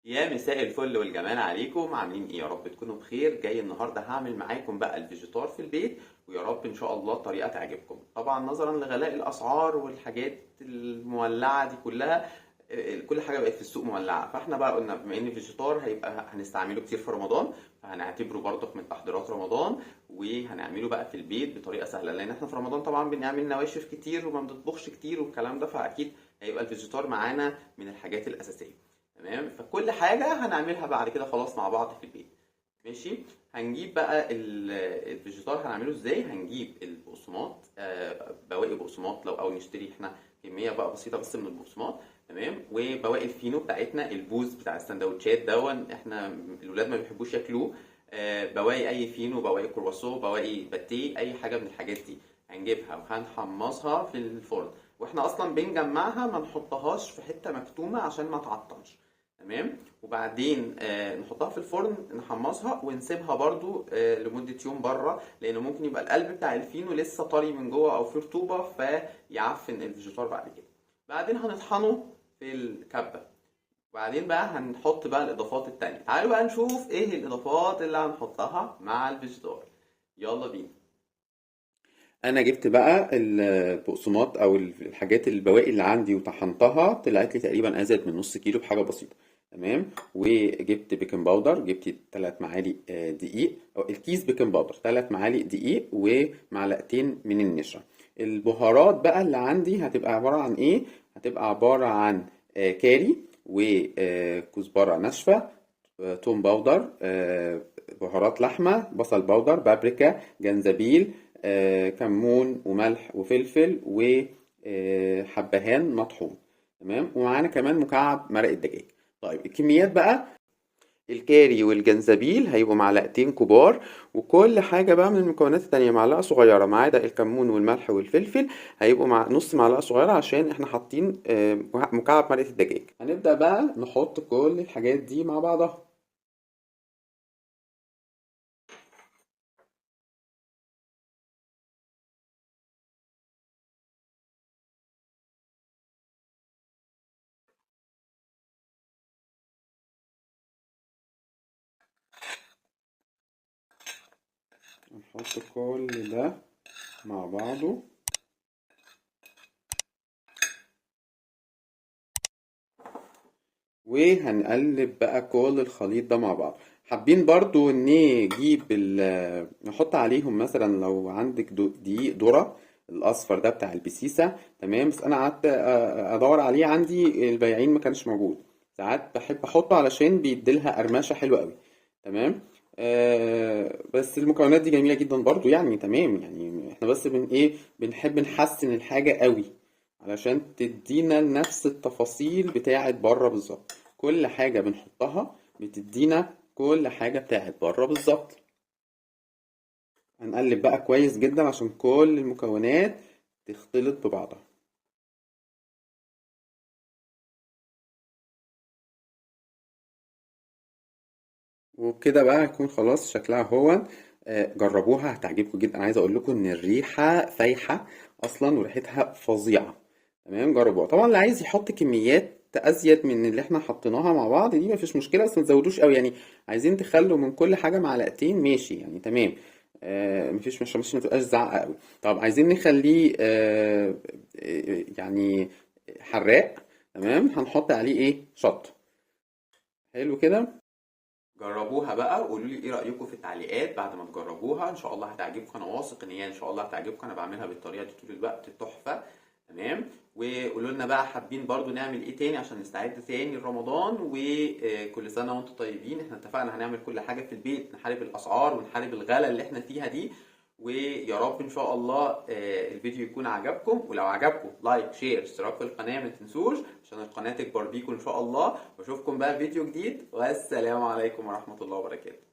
يا مساء الفل والجمال عليكم، عاملين ايه؟ يا رب تكونوا بخير. جاي النهارده هعمل معاكم بقى الفيجيتار في البيت، ويا رب ان شاء الله الطريقة تعجبكم. طبعا نظرا لغلاء الاسعار والحاجات المولعه دي كلها، كل حاجة بقت في السوق مولعه، فاحنا بقى قلنا بما ان الفيجيتار هيبقى هنستعمله كتير في رمضان، فهنعتبره برضك من تحضيرات رمضان، وهنعمله بقى في البيت بطريقة سهلة، لان احنا في رمضان طبعا بنعمل نواشف كتير وما بنطبخش كتير والكلام ده، فاكيد هيبقى الفيجيتار معانا من الحاجات الاساسية. تمام، فكل حاجة هنعملها بعد كده خلاص مع بعض في البيت. ماشي، هنجيب بقى الفيجيتار هنعمله ازاي؟ هنجيب البقسماط، بواقي بقسماط لو او نشتري احنا كمية بقى بسيطة بس من البقسماط. تمام، وبواقي الفينو بتاعتنا، البوز بتاع السندوتشات دون احنا الولاد ما بيحبوش ياكلوه، بواقي اي فينو، بواقي كرواسون، بواقي باتيه، اي حاجة من الحاجات دي هنجيبها وهنحمصها في الفرن، واحنا اصلا بنجمعها ما نحطهاش في حتة مكتومة عشان ما تعطنش. تمام، وبعدين نحطها في الفرن نحمصها ونسيبها برضو لمدة يوم بره، لأنه ممكن يبقى القلب بتاع الفينو لسه طري من جوه أو فيه رطوبة فيعفن الفيجيتار بعد كده. بعدين هنطحنه في الكبة، وبعدين بقى هنحط بقى الإضافات التانية. تعالوا بقى نشوف إيه الإضافات اللي هنحطها مع الفيجيتار، يلا بينا. انا جبت بقى البقسماط او الحاجات البواقي اللي عندي وطحنتها، طلعت لي تقريبا ازيد من نص كيلو بحاجة بسيطة. تمام، وجبت baking powder، جبت 3 معالق دقيق، او الكيس baking powder 3 معالق دقيق ومعلقتين من النشا. البهارات بقى اللي عندي هتبقى عبارة عن ايه؟ هتبقى عبارة عن كاري وكزبره ناشفة، توم powder، بهارات لحمه، بصل powder، بابريكا، جنزبيل، كمون وملح وفلفل وحبهان مطحون. تمام، ومعانا كمان مكعب مرق الدجاج. طيب الكميات بقى، الكاري والجنزبيل هيبقوا معلقتين كبار، وكل حاجة بقى من المكونات التانية معلقة صغيرة، ما عدا الكمون والملح والفلفل هيبقوا مع نص معلقة صغيرة عشان احنا حاطين مكعب مرقة الدجاج. هنبدأ بقى نحط كل الحاجات دي مع بعضها. نحط كل ده مع بعضه. وهنقلب بقى كل الخليط ده مع بعض. حابين برضو نجيب نحط عليهم مثلا لو عندك دقيق ذرة الأصفر ده بتاع البسيسة. تمام، بس أنا قعدت أدور عليه عندي البياعين ما كانش موجود. ساعات بحب أحطه علشان بيديلها قرمشة حلوة قوي. تمام، بس المكونات دي جميلة جدا برضو يعني. تمام، احنا بس بنحب نحسن الحاجة قوي علشان تدينا نفس التفاصيل بتاعت بره بالظبط. كل حاجة بنحطها بتدينا كل حاجة بتاعت بره بالظبط. هنقلب بقى كويس جدا عشان كل المكونات تختلط ببعضها. وبكده بقى هيكون خلاص شكلها هو. جربوها هتعجبكم جدا. انا عايز اقول لكم ان الريحة فايحه اصلا وريحتها فظيعة. تمام، جربوها. طبعا اللي عايز يحط كميات ازيد من اللي احنا حطيناها مع بعض دي مفيش مشكلة، بس ما تزودوش قوي، عايزين تخلوا من كل حاجة معلقتين ماشي يعني. تمام، مفيش مشكلة، ما تبقاش زعقه قوي. طب عايزين نخليه حراق. تمام، هنحط عليه ايه؟ شطه. حلو كده. جربوها بقى وقولوا لي ايه رأيكم في التعليقات بعد ما تجربوها. ان شاء الله هتعجبكم، انا واثق ان هي ان شاء الله هتعجبكم. انا بعملها بالطريقة دي طول الوقت، تحفة. تمام، وقولوا لنا بقى حابين برضو نعمل ايه تاني عشان نستعد تاني لرمضان. وكل سنة وانتم طيبين. احنا اتفقنا هنعمل كل حاجة في البيت، نحارب الاسعار ونحارب الغلا اللي احنا فيها دي. ويا رب ان شاء الله الفيديو يكون عجبكم، ولو عجبكم like share اشتراك في القناة ما تنسوش عشان القناة تكبر بيكم ان شاء الله. واشوفكم بقى في فيديو جديد، والسلام عليكم ورحمة الله وبركاته.